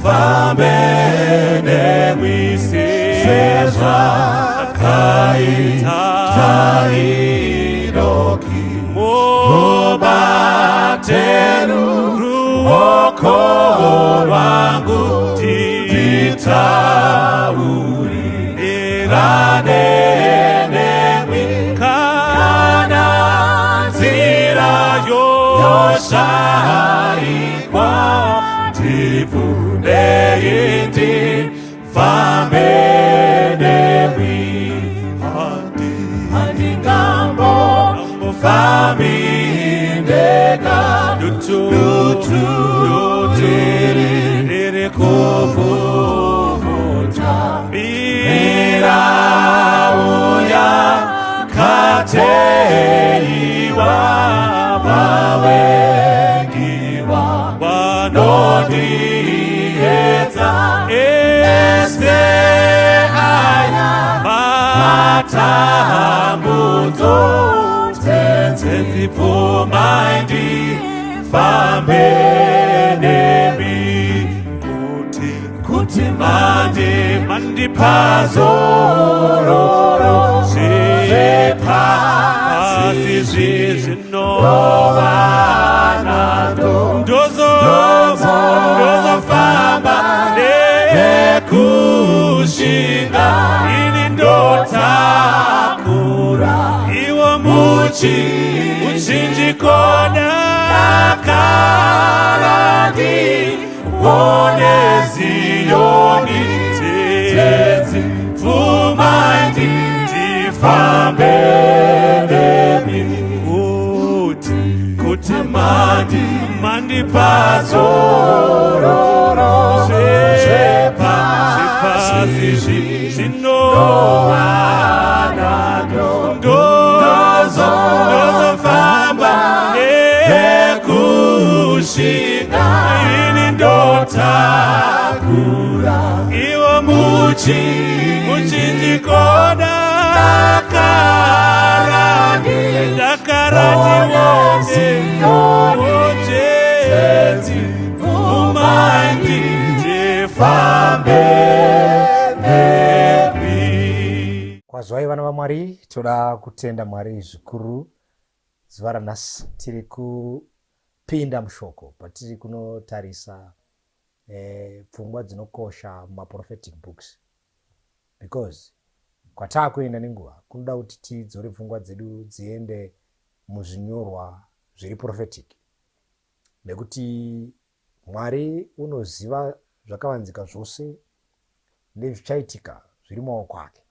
Ndifambe nemwi sezvakaita Enoki, mubate ruoko rwangu titaurirane nemwi kana nzira yoshaikwa, ndibvunei ndifambe nemwi. Handingambofambi ndega, dutu riri kuvhuvhuta, mirau yakateiwa, vavengi vanondiedza, ese aya matambudzo. Tenzi, bvumai ndifambe nemi, kuti mandipa zororo zvepasi zvinovanando, ndozofamba nekushinga, ini ndotakura iwo muchinjiko dakara ndione Ziyoni. Tenzi, bvumai ndifambe nemi, kuti mandipa zororo zvepasi zvinovanando, ndozofamba nekushinga, ini ndotakura iwo muchinjiko dakara ndione Tenzi, bvumai ndifambe nemi. Kwazwai vana vaMwari, toda kutenda Mwari zvikuru zuva ranhasi. Tiri kupinda mushoko patiri kunotarisa pfungwa dzinokosha mumaprophetic books, because kwataakuenda nenguva kunoda kuti tidzore pfungwa dzedu dziende muzvinyorwa zviri prophetic, nekuti Mwari unoziva zvakavanzika zvose nezvichaitika zviri mumaoko ake.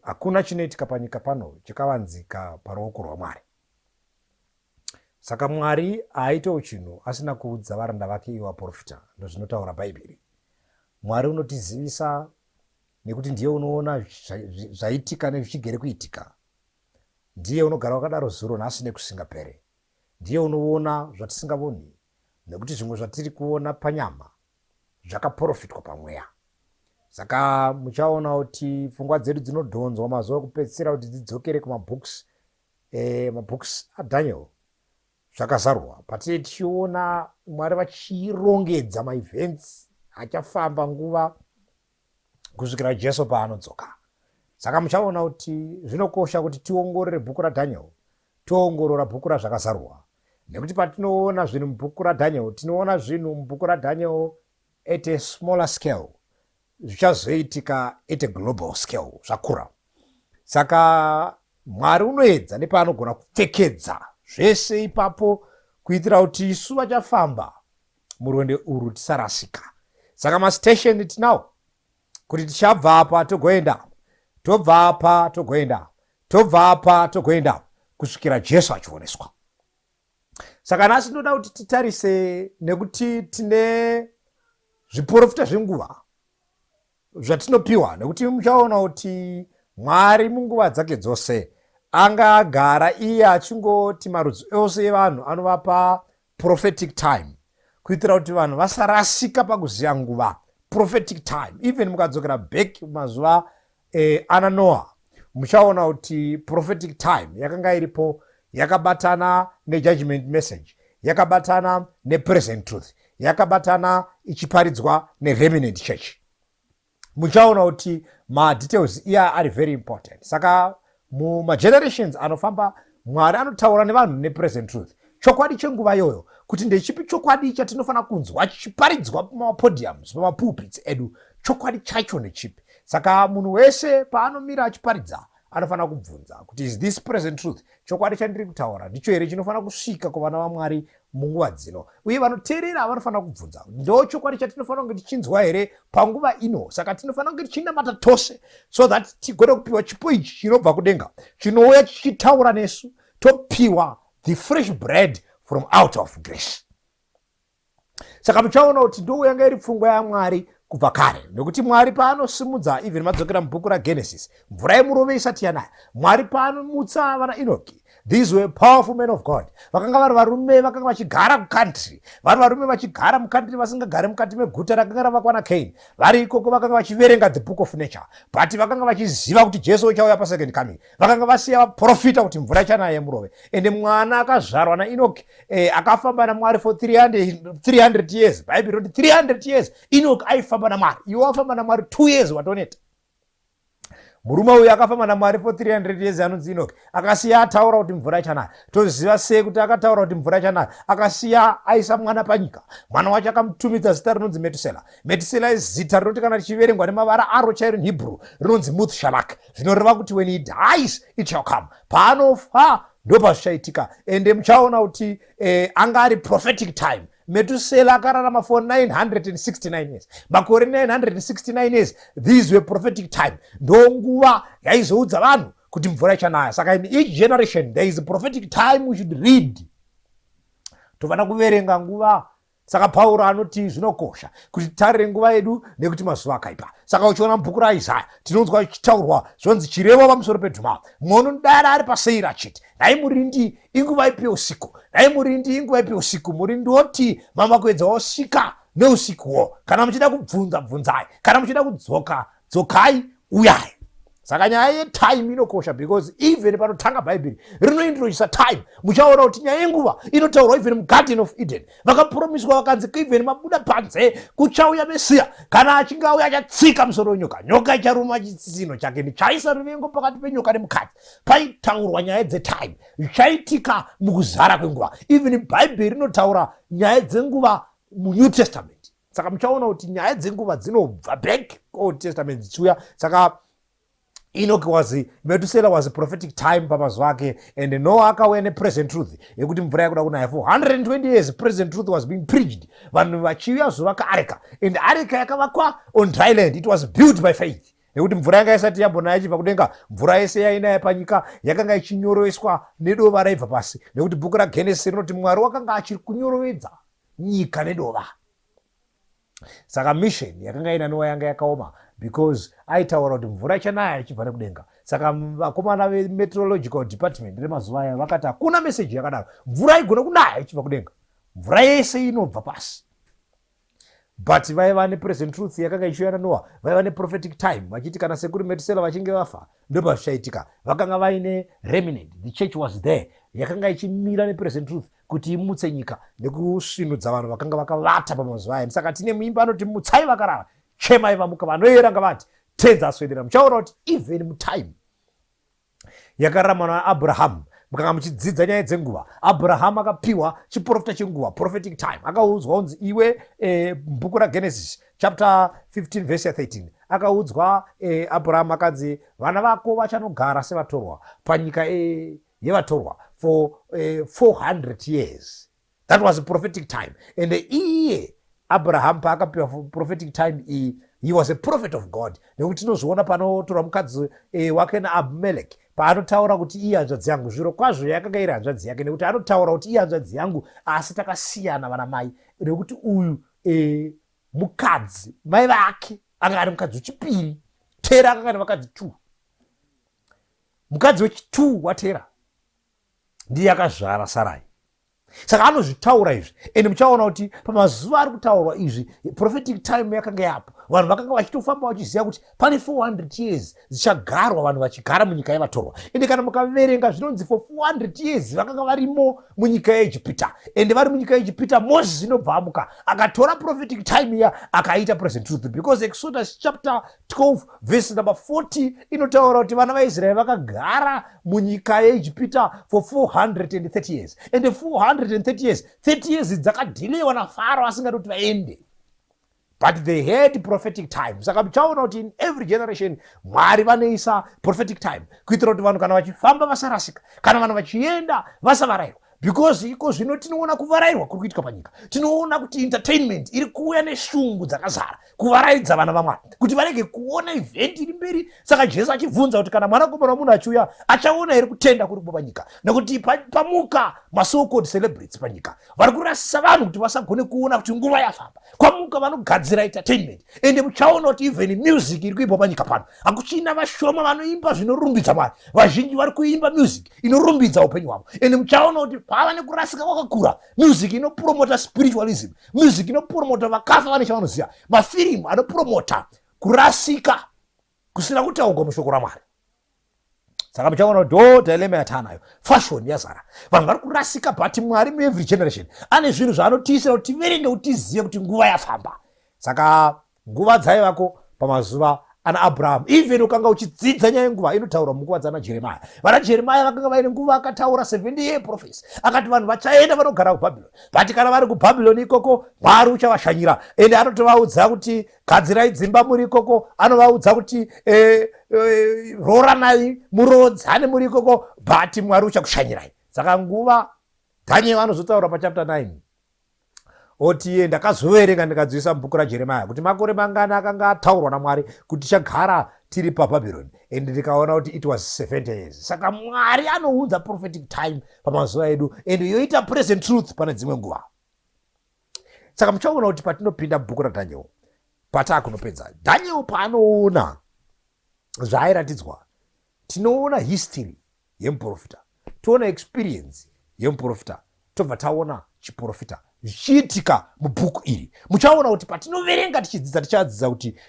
Hakuna chinoitika panyika pano chakavanzika paruoko rwaMwari. Saka Mwari haaitewo chinhu asina kuudza varanda vake ivo vaprofita, ndozvinotaura Bhaibheri. Mwari unotizivisa nekuti ndiye unoona zvaitika nezvichigere kuitika. Ndiye unogara wakadaro zuro, nhasi nekusingapere. Ndiye unoona zvatisingavoni, nekuti zvimwe zvatiri kuona panyama zvakaprofitwa pamweya. Saka muchaona kuti pfungwa dzedu dzinodhonzwa mazuva ekupedzisira kuti dzidzokere kumabooks, mabooks aDaniel, Zvakazarurwa, patinenge tichiona Mwari vachirongedza maevents achafamba nguva kusvikira Jesu paanodzoka. Saka muchaona kuti zvinokosha kuti tiongorore bhuku raDaniel, toongorora bhuku raZvakazarurwa, nekuti patinoona zvinhu mubhuku raDaniel, tinoona zvinhu mubhuku raDaniel at a smaller scale, zvichazoitika at a global scale zvakura. Saka Mwari unoedza nepaanogona kupfekedza zvese ipapo kuitira kuti isu vachafamba murwendo urwu tisarasika. Saka mastation tinawo kuti tichabva apa togoenda, tobva apa togoenda, tobva apa togoenda kusvikira Jesu achioneswa. Saka nhasi ndinoda kuti titarise, nekuti tine zviporofita zvenguva zvatinopiwa, nekuti muchaona kuti Mwari munguva dzake dzose anga agara iye achingoti marudzi ose evanhu anovapa prophetic time kuitira kuti vanhu vasarasika pakuziva nguva. Prophetic time, even mukadzokera back mazuva ana Noah, muchaona kuti prophetic time yakanga iripo, yakabatana nejudgment message, yakabatana nepresent truth. yakabatana ichiparidzwa neremnant church. Muchaona kuti madetails iya ari very important. Saka mumagenerations anofamba, Mwari anotaura nevanhu nepresent truth, chokwadi chenguva iyoyo, kuti ndechipi chokwadi chatinofanira kunzwa chichiparidzwa pamapodiums, pamapulpits edu, chokwadi chacho ndechipi. Saka munhu wese paanomira achiparidza anofanira kubvunza kuti, "Is this present truth? Chokwadi chandiri kutaura ndicho here chinofanira kusvika kuvana vaMwari munguva dzino?" Uye vanoteerera vanofanira kubvunza, "Ndo chokwadi chatinofanira kunge tichinzwa here panguva ino?" Saka tinofanira kunge tichinamata tose so that tigone kupiwa chipo ichi chinobva kudenga, chinouya chichitaura nesu, topiwa the fresh bread from out of grace. Saka muchaona kuti ndo yanga iri pfungwa yaMwari kubva kare, nekuti Mwari paanosimudza, even madzokera mubhuku raGenesis, mvura yemurove isati yanaya, Mwari paanomutsa vana Enoki, these were powerful men of God. Vakanga vari varume vakanga vachigara kucountry, vari varume vachigara mucountry, vasingagari mukati meguta rakanga ravakwa naCain. Vari ikoko vakanga vachiverenga the book of nature, but vakanga vachiziva kuti Jesu uchauya pasecond coming. Vakanga vasiya vaprofita kuti mvura ichanaya yemurove. Ende mwana akazvarwa naEnoki akafamba naMwari for 300 years. Bhaibheri roti 300 years Enoki aifamba naMwari. Iwe wafamba naMwari 2 years, watoneta. Murume uyu akafamba naMwari for 300 years, anonzi Enoki, akasiya ataura kuti mvura ichanaya. Toziva sei kuti akataura kuti mvura ichanaya? Akasiya aisa mwana panyika. Mwana wacho akamutumidza zita rinonzi Metusela. Metusela izita rinoti kana richiverengwa nemavara aro chairo muHebrew rinonzi Muthshalak, zvinoreva kuti when he dies, it shall come. Paanofa ndopazvichaitika. Ende muchaona kuti anga ari prophetic time. Metusela akararama for 969 years, makore 969 years. These were prophetic time, ndo nguva yaizoudza vanhu kuti mvura ichanaya. Saka in each generation there is a prophetic time we should read. Tofanira kuverenga nguva. Saka Pauro anoti zvinokosha kuti titarire nguva yedu nekuti mazuva akaipa. Saka uchiona mubhuku raIsaya, tinonzwa ichitaurwa zvonzi chirevo pamusoro pedhuma. Mumwe unodara ari paSeira achiti, "Nhai murindi, inguva ipi usiku? Nhai murindi, inguva ipi usiku?" Murindi woti, "Mamakwedza wasvika neusikuwo. Kana muchida kubvunza, bvunzai. Kana muchida kudzoka, dzokai, uyai." Saka nyaya yetime inokosha because even panotanga Bhaibheri rinointrodusa time. Muchaona kuti nyaya yenguva inotaurwa even muGarden of Eden. Vakapromiswa, vakanzi even mabuda panze kuchauya Mesiya. Kana achinge auya, achatsika musoro wenyoka, nyoka icharuma chitsitsino chake. Ndichaisa ruvengo pakati penyoka nemukadzi. Paitaurwa nyaya dzetime, zvichaitika mukuzara kwenguva. Even Bhaibheri rinotaura nyaya dzenguva muNew Testament. Saka muchaona kuti nyaya dzenguva dzinobva back Old Testament dzichiuya. Saka Enoch was, Metusela was a prophetic time pamazuva ake, and Noah akauya nepresent truth yekuti mvura yakuda kunaya. For 120 years present truth was being preached, vanhu vachiuya zovaka areka, and areka yakavakwa on dry land. It was built by faith nekuti mvura yanga isati yambonaya ichibva kudenga. Mvura yese yainaya panyika yakanga ichinyoroveswa nedova raibva pasi, nekuti bhuku raGenesis rinoti Mwari wakanga achiri kunyorovedza nyika nedova. Saka mission yakanga ina Noa yanga yakaoma because aitaura kuti mvura ichanaya ichibva nekudenga. Saka vakomana vemeteorological department remazuva aya vakati hakuna meseji yakadaro, mvura igone kunaya ichibva kudenga, mvura yese inobva pasi. But vaiva nepresent truth yakanga ichiuya naNoa. Vaiva neprophetic time, vachiti kana sekuru Metusela vachinge vafa, ndopazvichaitika. Vakanga vaine remnant, the church was there, yakanga ichimira nepresent truth kuti imutse nyika nekusvinudza vanhu vakanga vakavata pamazuva aya. Saka tine muimba anoti, "Mutsai vakarara, chemai vamuka, vanoyera ngavati, Tenzi aswedera." Muchaona kuti even mutime yakararama naAbrahamu, mukanga muchidzidza nyaya dzenguva, Abrahamu akapiwa chiprofita chenguva, prophetic time. Akaudzwa kunzi iwe, bhuku raGenesis chapter 15 verse ya13, akaudzwa Abrahamu akanzi vana vako vachanogara sevatorwa panyika yevatorwa for 400 years. That was a prophetic time. And iye Abraham paakapiwa prophetic time iyi, he was a prophet of God, nekuti tinozviona panotorwa mukadzi wake naAbimelek, paanotaura kuti iye hanzvadzi yangu. Zviro kwazvo yakanga iri hanzvadzi yake, nekuti anotaura kuti iye hanzvadzi yangu, asi takasiyana vana mai, nekuti uyu mukadzi mai vake anga ari mukadzi wechipiri. Tera akanga ane vakadzi two. Mukadzi wechi2 waTera ndiye akazvara Sarai. Saka anozvitaura izvi, ende muchaona kuti pamazuva ari kutaurwa izvi, prophetic time yakanga yapo. Vanhu vakanga vachitofamba vachiziva kuti pane 400 years dzichagarwa vanhu vachigara munyika yevatorwa. Ende kana mukaverenga zvinonzi for 400 years vakanga varimo munyika yeEgipita. Ende vari munyika yeEgipita, Moses inobva amuka akatora prophetic time iya akaita present truth, because Exodus chapter 12 verse number 40 inotaura kuti vana vaIsraeri vakagara munyika yeEgipita for 430 years. Ende 430 years, 30 years dzakadhilewa naFaro asingadi kuti vaende, but they had prophetic time. Saka muchaona kuti in every generation Mwari vanoisa prophetic time kuitira kuti vanhu kana vachifamba vasarasika, kana vanhu vachienda vasavarayirwa, because iko zvino tinoona kuvarayirwa kuri kuitika panyika. Tinoona kuti entertainment iri kuuya neshungu dzakazara kuvaraidza vana vaMwari kuti varege kuona event iri mberi. Saka Jesu achibvunza kuti kana Mwanakomana wamunhu achiuya, achaona here kutenda kuri kuba panyika? Nekuti pamuka masocalled celebrities panyika vari kurasisa vanhu kuti vasagone kuona kuti nguva yafamba. Kwamuka vanogadzira entertainment, ende muchaona kuti even music iri kuimbwa panyika pano, hakuchina vashoma vanoimba zvinorumbidza Mwari. Vazhinji vari kuimba music inorumbidza upenyu hwavo. Ende muchaona kuti pava nekurasika kwakakura. Music inopromota spiritualism, music inopromota vakafa vane chavanoziva, mafirimu anopromota kurasika kusina kutaurwa mushoko raMwari. Saka muchaona kuti ndo dilemma yataanayo. Fashion yazara, vanhu vari kurasika, but Mwari muevery generation ane zvinhu zvaanotiisira kuti tiverenge, kuti tizive kuti nguva yafamba. Saka nguva dzaivako pamazuva ana Abrahamu. Even ukanga uchidzidza nyaya yenguva, inotaurwa munguva dzana Jeremaya. Vana Jeremaya vakanga vaine nguva, akataura 70 year prophecy, akati vanhu vachaenda vanogara kuBhabhironi, but kana vari kuBhabhironi ikoko, Mwari uchavashanyira. Ende anotovaudza kuti gadzirai dzimba muri ikoko. Anovaudza kuti roranai, murodzane muri ikoko, but Mwari uchakushanyirai. Saka nguva Daniel anozotaura pachapter 9 oti iye ndakazoverenga ndikadziisa mubhuku raJeremaya kuti makore mangani akanga ataurwa naMwari kuti tichagara tiri paBhabhironi, and ndikaona kuti it was 70 years. Saka Mwari anounza prophetic time pamazuva edu and yoita present truth pane dzimwe nguva. Saka muchaona kuti patinopinda mubhuku raDaniel, pataakunopedza, Daniel paanoona zvaairatidzwa, tinoona history yemuprofita, toona experience yemuprofita, tobva taona chiprofita zvichiitika mubhuku iri. Muchaona kuti patinoverenga tichidzidza, tichadzidza kuti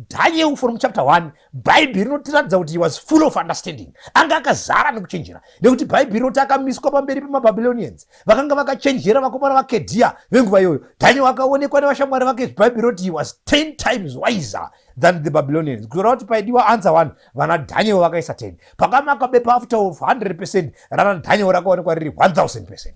Daniel from chapter 1, Bhaibheri rinotiratidza kuti he was full of understanding, anga akazara nekuchenjera, nekuti Bhaibheri rinoti akamiswa pamberi pemaBabylonians vakanga vakachenjera, vakomana vaKedhia venguva iyoyo. Daniel akaonekwa nevashamwari vake. Bhaibheri rinoti he was 10 times wiser than the Babylonians, kureva kuti paidiwa answer 1, vana Daniel vakaisa 10. Pakamaka bepa after of 100%, rana Daniel rakaonekwa riri 1000%.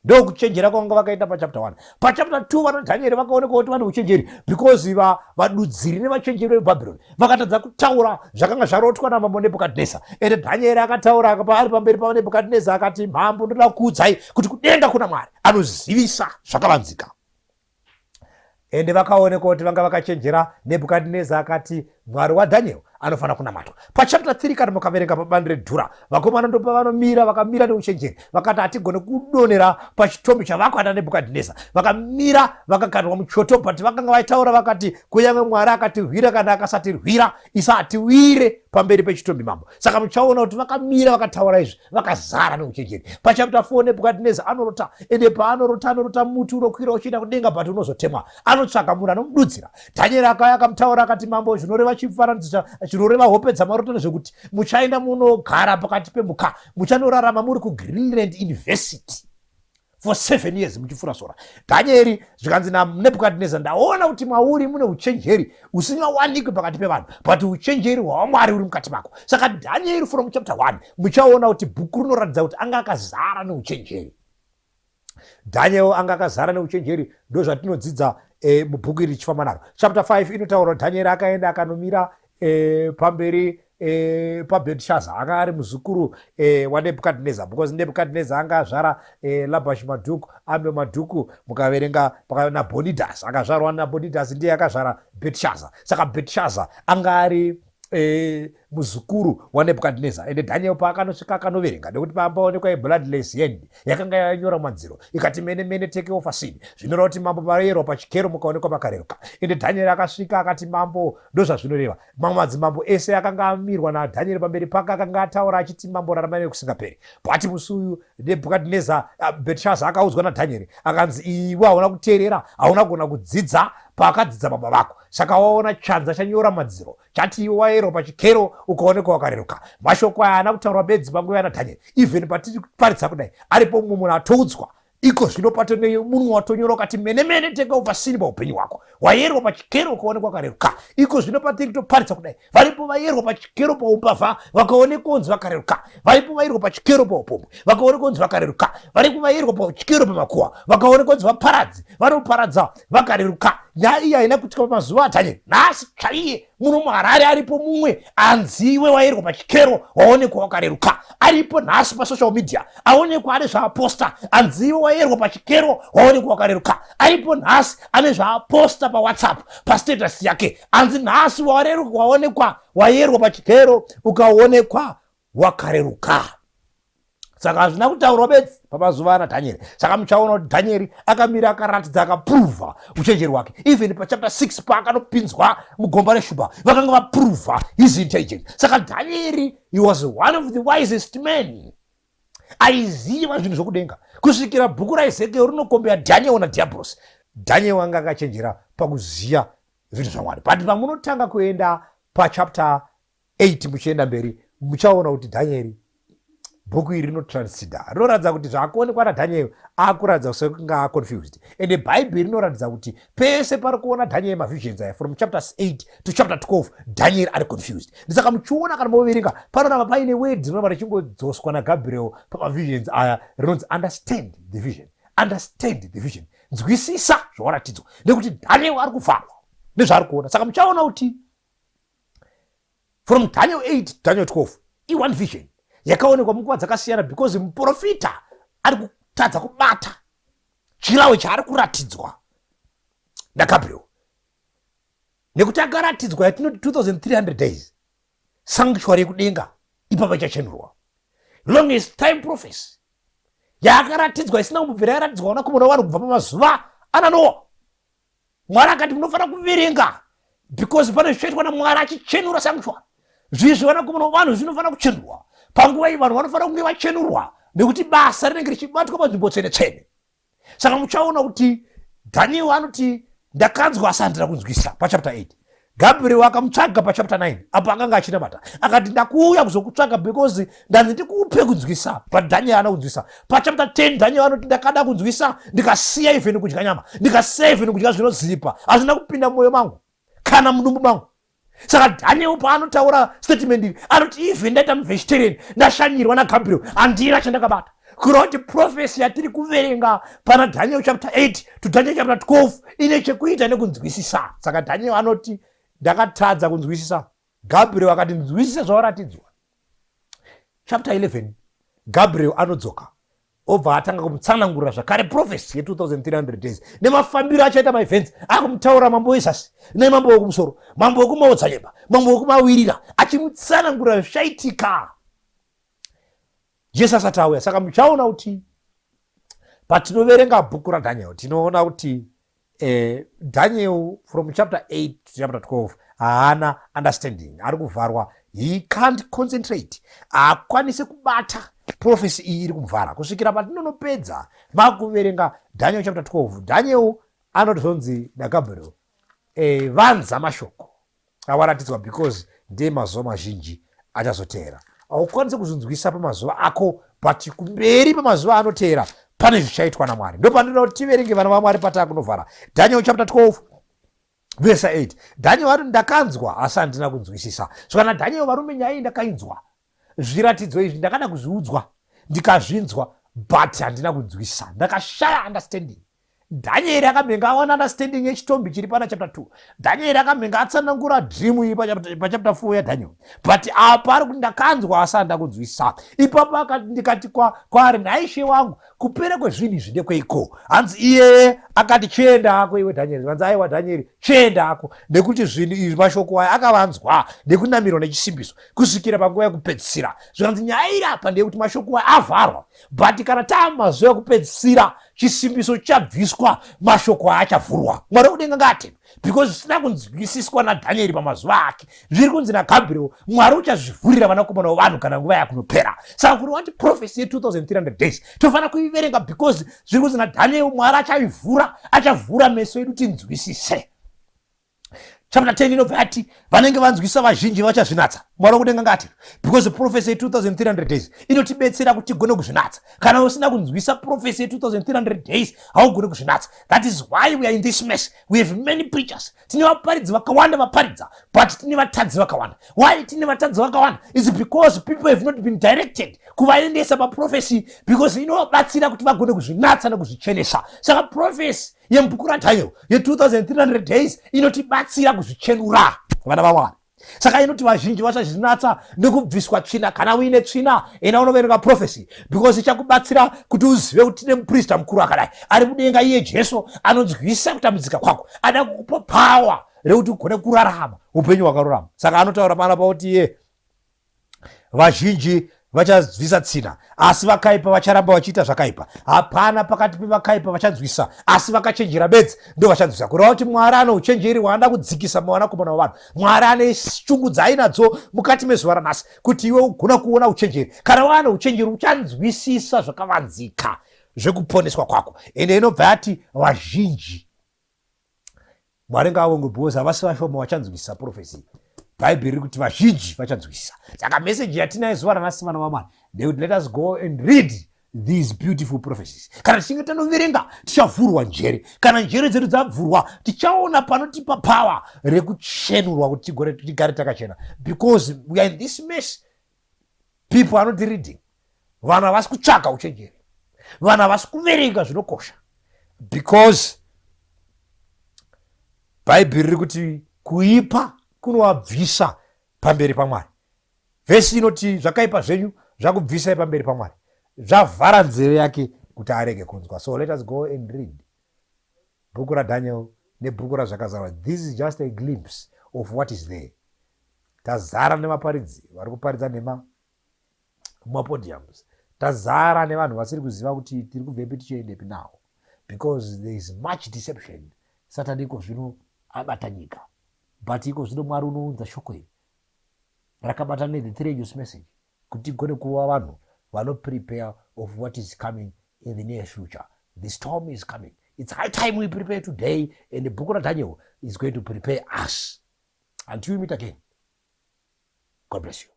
Ndokuchenjera kwavanga vakaita pachapter 1. Pachapter 2, vana Dhanieri vakaonekwa kuti vane uchenjeri because vadudziri nevachenjeri veBhabhironi vakatadza kutaura zvakanga zvarotwa namambo Nebhukadhineza. Ende Dhanieri akataura ari pamberi paNebhukadhineza, akati, "Mambo, ndoda kuudzai kuti kudenga kuna Mwari anozivisa zvakavanzika." Ende vakaonekwa kuti vanga vakachenjera. Nebhukadhineza akati Mwari waDhaniel anofanira kunamatwa. Pachapter 3, kana mukaverenga pabani reDhura, vakomana ndopavanomira, vakamira neuchenjeri, vakati hatigone kudonera pachitombi chavako ana Nebhukadhineza. Vakamira, vakakandwa muchoto, but vakanga vaitaura, vakati kunyange Mwari akatirwira kana akasatirwira, isa hatiwire pamberi pechitombi, mambo. Saka muchaona kuti vakamira, vakataura izvi vakazara neuchenjeri. Pachapter 4, Nebhukadhineza anorota, ende paanorota, anorota muti unokwira uchienda kudenga, but unozotemwa. Anotsvaga munhu anomududzira. Dhanieri akauya akamutaura, akati, "Mambo, zvinoreva chifananidzo, chinoreva hope dzamaroto nezvekuti muchaenda munogara pakati pemhuka, muchanorarama muri kuGreenland University for 7 years muchifura sora." Dhanieri zvikanzi naNebhukadhineza, "Ndaona kuti mauri mune uchenjeri usingawanikwi pakati pevanhu, but uchenjeri hwaMwari uri mukati mako." Saka Dhanieri from chapter 1, muchaona kuti bhuku rinoratidza kuti anga akazara neuchenjeri. Daniel anga akazara neuchenjeri, ndo zvatinodzidza mubhuku iri richifamba naro. Chapter 5 inotaura kuti Dhanieri akaenda akanomira pamberi paBhelshaza, anga ari muzukuru waNebhukadhineza, because Nebhukadhineza anga azvara Labash Madhuku, Ambe Madhuku. Mukaverenga naBhonidas, akazvarwa naBhonidas, ndiye akazvara Bhelshaza. Saka Bhelshaza anga ari muzukuru waNebukadneza. Ende Daniel paakanosvika akanoverenga, nekuti paambaonekwa yebloodless hand yakanga yanyora madziro ikati mene mene teke ofasini, zvinoreva kuti mambo vaerwa pachikero mukaonekwa makareruka. Ende Daniel akasvika akati, mambo, ndozvazvinoreva. Mamwe madzimambo ese akanga amirwa naDaniel pamberi pake akanga ataura achiti, mambo raramai nekusingaperi. But musi uyu Nebukadneza, Belshazzar akaudzwa naDaniel akanzi, iwe hauna kuteerera, hauna kugona kudzidza paakadzidza baba vako, saka waona chanza chanyora madziro chati iwe waerwa pachikero ukaonekwa wakareruka. Mashoko aya haana kutaurwa bedzi panguva yana Daniel. Even patiri kuparidza kudai, aripo mumwe munhu atoudzwa iko zvino patone munhu watonyora ukati mene mene teka upasini paupenyu hwako, wayerwa pachikero ukaonekwa wakareruka. Iko zvino patiri kutoparidza kudai, varipo vayerwa pachikero paumbavha vakaonekwa kunzi vakareruka, varipo vayerwa pachikero paupombwe vakaonekwa kunzi vakareruka, varipo vayerwa pachikero pamakuwa vakaonekwa kunzi vaparadzi vanoparadza vakareruka. Nyaya iyi haina kuitika pamazuva aDaniel. Nhasi chaiye muno muHarare aripo mumwe anziwe wairwa pachikero waonekwa wakareruka. Aripo nhasi pasocial media aonekwa ane zvaaposta, anziwe wairwa pachikero waonekwa wakareruka. Aripo nhasi ane zvaaposta paWhatsApp pastatus yake, anzi nhasi wareruka, waonekwa wayerwa pachikero ukaonekwa wakareruka. Saka hazvina kutaurwa bedzi pamazuva ana Dhanieri. Saka muchaona kuti Dhanieri akamira akaratidza, akapruvha uchenjeri hwake. Even pachapter 6 paakanopinzwa mugomba reshumba, vakanga vapruvha his intelligence. Saka Dhanieri, he was one of the wisest men, aiziva zvinhu zvokudenga kusvikira bhuku raEzekiel rinokombeya Daniel naDhiabhurosi. Daniel anga akachenjera pakuziva zvinhu zvaMwari. But pamunotanga kuenda pachapter 8 muchienda mberi, muchaona kuti Dhanieri, bhuku iri rinotransida, rinoratidza kuti zvaakuonekwa naDhaniel akuratidza sekunge aconfused. Ende Bhaibheri rinoratidza kuti pese pari kuona Dhaniel mavisions aya from chapter 8 to chapter 12, Daniel ari confused. Ndisaka muchiona kana moverenga, panoramba paine word rinoramba richingodzoswa naGabriel pamavisions aya rinonzi understand the vision, understand the vision, nzwisisa zvawaratidzwa, nekuti Daniel ari kuvharwa nezvaari kuona. Saka muchaona kuti from Daniel 8 to Daniel 12 ione vision yakaonekwa munguva dzakasiyana, because muprofita ari kutadza kubata chirawo chaari kuratidzwa naGabriel, nekuti akaratidzwa yatinoti 2300 days, sanctuary yekudenga ipapa ichachenurwa, longest time prophecy yaakaratidzwa isina kumbobvira yaratidzwa vanakomana vanhu kubva pamazuva ana Noa. Mwari akati munofanira kuverenga because pane zvichaitwa naMwari achichenura sanctuary. Zvizvi vanakomana vanhu zvinofanira kuchenurwa panguva iyi, vanhu vanofanira kunge vachenurwa nekuti basa rinenge richibatwa panzvimbo tsvene tsvene. Saka muchaona kuti Daniel anoti ndakanzwa asi handina kunzwisa pachapter 8. Gabriel akamutsvaga pachapter 9 apo akanga achinamata, akati ndakuuya kuzokutsvaga because ndanzi ndikupe kunzwisa, but Daniel haana kunzwisa. Pachapter 10 Daniel anoti ndakada kunzwisa, ndikasiya even kudya nyama, ndikasiya even kudya zvinozipa, hazvina kupinda mumwoyo mangu kana mudumbu mangu. Saka Daniel paanotaura statement iri anoti even ndaita muvegetarian, ndashanyirwa naGabriel, handina chandakabata. Kureva kuti prophecy yatiri kuverenga pana Daniel chapter 8 to Daniel chapter 12 ine chekuita nekunzwisisa. Saka Daniel anoti ndakatadza kunzwisisa, Gabriel akati nzwisisa zvawaratidzwa. Chapter 11 Gabriel anodzoka obva atanga kumutsanangurira zvakare prophecy ye2300 days nemafambiro achaita maevents, akumutaura mambo wezasi nemambo wekumusoro, mambo wekumaodzanyemba, mambo wekumawirira, achimutsanangurira zvichaitika Jesu asati auya. Saka muchaona kuti patinoverenga bhuku raDaniel, tinoona kuti Daniel from chapter 8 to chapter 12 haana understanding, ari kuvharwa, he can't concentrate, haakwanisi kubata prophecy iyi iri kumuvhara kusvikira patinonopedza makuverenga Daniel chapter 12. Daniel anotozonzi naGabriel, vanza mashoko awaratidzwa because ndiye mazuva mazhinji achazoteera. Haukwanisi kuzvinzwisa pamazuva ako, but kumberi pamazuva anoteera pane zvichaitwa naMwari. Ndo pandinoda kuti tiverenge, vana vaMwari, pataakunovhara Daniel chapter 12 verse 8. Daniel anoti ndakanzwa asi handina kunzwisisa. So kana Daniel, varume, nyaya iyi ndakainzwa, zviratidzo izvi ndakada kuzviudzwa, ndikazvinzwa, but handina kunzwisisa, ndakashaya understanding. Dhanieri akamhenge awana understanding yechitombi chiri pana chapter 2. Dhanieri akamhenge atsanangura dream iyi pachapter 4 yaDaniel. But apa ari kuti ndakanzwa asi handina kunzwisisa. Ipapo akati ndikati kwaari nhaishe wangu kupera kwezvinhu izvi ndekweiko? Hanzi iyeye akati chienda hako iwe Dhanieri. Hanzi aiwa Dhanieri chienda hako nekuti zvinhu izvi mashoko aya akavanzwa nekunamirwa nechisimbiso kusvikira panguva yekupedzisira. Zvikanzi nyaya iri apa ndeyekuti mashoko aya avharwa but kana taamazuva ekupedzisira chisimbiso chabviswa mashoko aachavhurwa mwari wekudenga ngaatendwe because zvisina kunzwisiswa nadhanieri pamazuva ake zviri kunzi nagabriel mwari uchazvivhurira vanakomana vevanhu kana nguva yakunopera saka kuri wati prophecy ye2300 days tofanira kuiverenga because zviri kunzi nadhanieri mwari achaivhura achavhura meso edu tinzwisise Chapter 10 inobva yati vanenge vanzwisa vazhinji vachazvinatsa. Mwari wekudenga ngati because prophecy ye2300 days inotibetsera kuti tigone kuzvinatsa. Kana usina kunzwisa prophecy ye2300 days haugone kuzvinatsa. That is why we are in this mess. We have many preachers. Tine vaparidzi vakawanda vaparidza but tine vatadzi vakawanda. Why tine vatadzi vakawanda? Is because people have not been directed kuvaendesa paprophecy because inovabatsira kuti vagone kuzvinatsa nekuzvichenesa. Saka prophecy yemubhuku raDaniel ye2300 days inotibatsira kuzvichenura vana vaMwari. Saka inoti vazhinji vachazvinatsa nekubviswa tsvina. Kana uine tsvina, enda unoverenga prophecy because ichakubatsira kuti uzive kuti tine muprista mukuru akadai ari mudenga, iye Jesu anonzwisa kutambudzika kwako, ada kukupa power rekuti ugone kurarama upenyu hwakarurama. Saka anotaura pana pakuti iye Vazhinji vachanzwisa tsina, asi vakaipa vacharamba vachiita zvakaipa. Hapana pakati pevakaipa vachanzwisa, asi vakachenjera bedzi ndo vachanzwisa. Kureva kuti Mwari ane uchenjeri hwaanoda kudzikisa muvanakomana vavanhu. Mwari ane shungu dzaainadzo mukati mezuva ranhasi kuti iwe ugona kuona uchenjeri. Kana waane uchenjeri uchanzwisisa zvakavanzika zvekuponeswa kwako. Ende inobva yati vazhinji Mwari ngaavongwe because havasi vashoma vachanzwisisa prophecy. Bhaibheri riri kuti vazhinji vachanzwisisa. Saka message yatinayo zuva ranhasi vana vaMwari ndeyekuti let us go and read these beautiful prophecies. Kana tichinge tanoverenga tichavhurwa njere. Kana njere dzedu dzavhurwa tichaona panotipa power rekuchenurwa kuti tigore tigare takachena because we are in this mess. People are not reading. Vanhu havasi kutsvaga uchenjeri. Vanhu havasi kuverenga zvinokosha because Bhaibheri riri kuti kuipa kunovabvisa pamberi paMwari. Vhesi inoti zvakaipa zvenyu zvakubvisai pamberi paMwari, zvavhara nzeve yake kuti arege kunzwa. So let us go and read bhuku raDaniel nebhuku raZvakazarwa. This is just a glimpse of what is there. Tazara nevaparidzi vari kuparidza nhema mumapodiums, tazara nevanhu vasiri kuziva kuti tiri kubvepi tichiendepi now because there is much deception. Satani iko zvino abata nyika, but iko zvino Mwari unounza shoko iri rakabatana nethe three angels message kuti tigone kuva vanhu vanoprepare of what is coming in the near future. The storm is coming. It's high time we prepare today, and the book of Daniel is going to prepare us. Until we meet again, God bless you.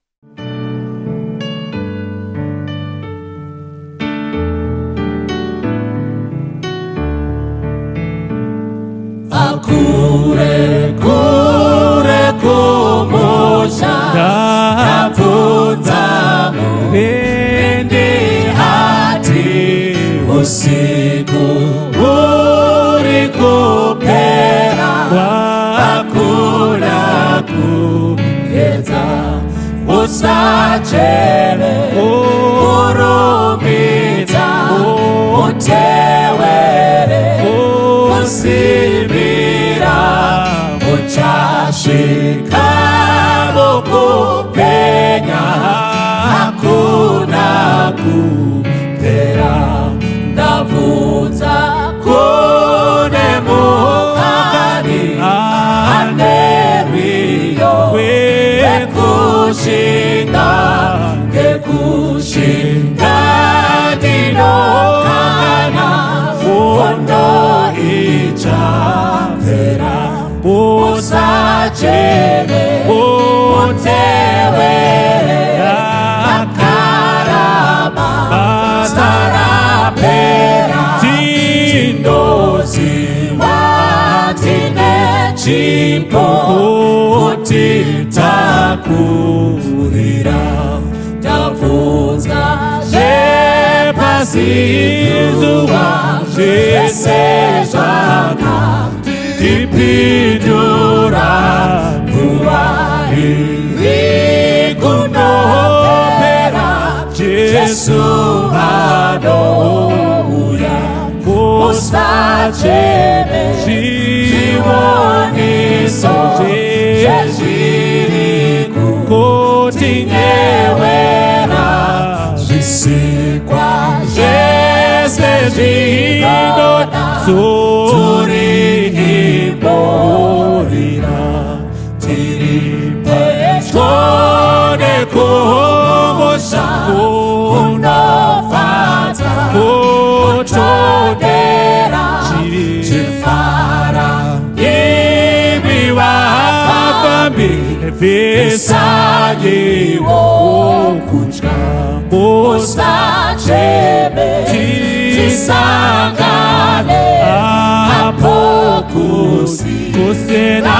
Akure kure kumusha ndabvunza murindi ati usiku uri kupera hakuna kuedza usacheme kurumidza utewere kusimbira uchasvika mukupenya hakuna kupera ndabvunza kune mukani ane rwiyo rwekushinga ngekushinga ndinokana hondo ichapera usacheme utewere akarama sarapera tinoziva tine chipo kuti takurira tabvunza zvepasi zuva. Zvese zvakatipindura, nguva iri kunopera, Jesu anouya. Musacheme, zvioniso zvezviri kutinyevera, zvisikwa zvese zvinoda turi imborira, tiri pedyo nekumusha kunofadza, kutodera chifara. Imi vafambi, bvisanyiwo kutya, musacheme, tisangane apo kusina.